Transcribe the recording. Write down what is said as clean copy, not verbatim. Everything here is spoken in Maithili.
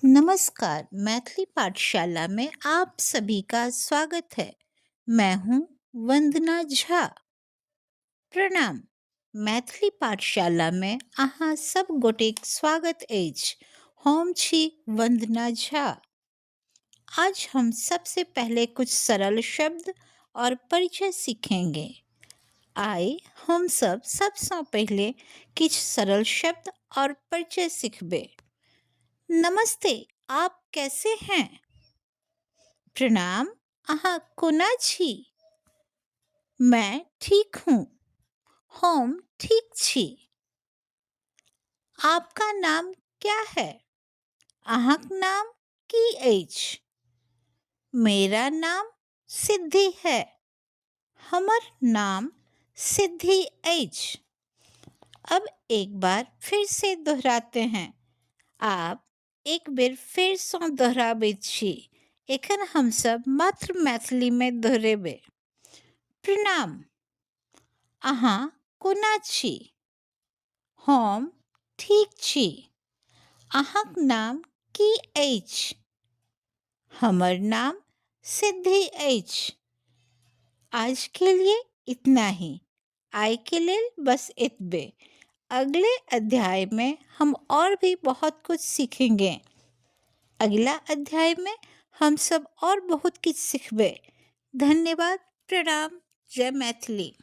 नमस्कार, मैथिली पाठशाला में आप सभी का स्वागत है। मैं हूँ वंदना झा। प्रणाम, मैथिली पाठशाला में अहाँ सब गोटेक स्वागत अछि। हम छी वंदना झा। आज हम सबसे पहले कुछ सरल शब्द और परिचय सीखेंगे। आइ हम सब सबसँ पहिले किछु सरल शब्द और परिचय सिखबै। नमस्ते, आप कैसे हैं? प्रणाम, अहाँ कोना छी? मैं ठीक हूँ। हम ठीक छी। आपका नाम क्या है? अहाँक नाम की अछि? मेरा नाम सिद्धि है। हमर नाम सिद्धि अछि। अब एक बार फिर से दोहराते हैं। आब एक बेर फेरसँ दोहराबैत छी। एखन हमसब मात्र मैथिलीमे दोहरेबै। प्रणाम, अहाँ कोना छी? हम ठीक छी। अहाँक नाम की अछि? हमर नाम सिद्धि अछि। आज के लिए इतना ही। आइ के लेल बस एतबे। अगले अध्याय में हम और भी बहुत कुछ सीखेंगे। अगला अध्याय में हम सब और बहुत किछु सिखबै। धन्यवाद, प्रणाम, जय मैथिली।